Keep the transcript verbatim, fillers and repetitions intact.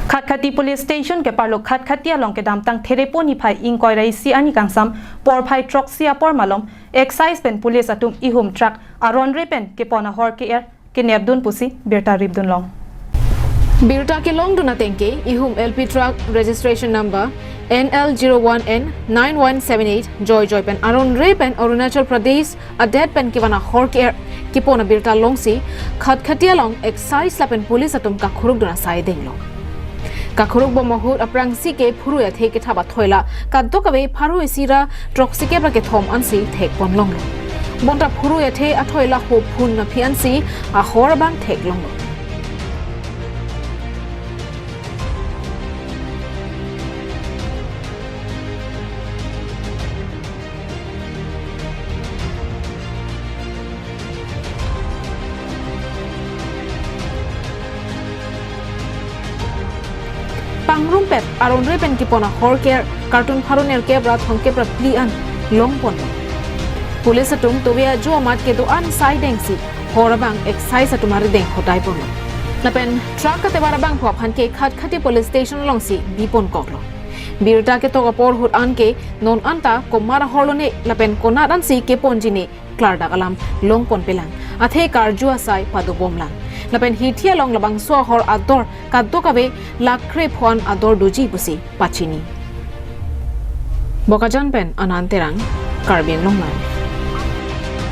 Khatkhati Police Station keparlo Khatkhati along kedamtang Therepo niphai ingkoi ra isi arni kangsam porphai throksi apor malom excise pen police atum ihum truck aronre pen kepon ahor ke-er kenepdun pusi birta ripdunlong. Birta kelongdun atengke ihum L P truck registration number N L zero one N nine one seven eight joijoi pen aronre pen Arunachal Pradesh adet pen kevan ahor ke-er kepon abirta longsi Khatkhati along excise lapen police atum kakhurukdun asai denglo. Kakhuruk bom ahut aphrangsi ke phurui athe kethap athoi la kadokave pharo isi ra throksi kep ra kethom ansi thekponlonglo. Bonta phurui athe athoi la hophun aphi ansi ahor abang theklonglo. Pangrumpet aronre pen kepon ahor ke-er kartun pharo nerkep ra thomkep ra phli an longponlo. Police atum tobe ajo amat kedo-an sai dengsi hor abang excise atum arideng khodaiponlo. Lapen truck katebar abangphu aphan ke Khatkhati Police Station alongsi biponkoklo. Birta ketok apor ahut anke non anta komat ahorlo ne lapen konat ansi keponji ne klardak alam longponpelang. Athe karju asai padobomlang. Lapen hithi along labangso ahor ador kadokave lakh krepho an ador doji pusi pachini. Bokajan pen Anand Terang, Karbi Anglong Live.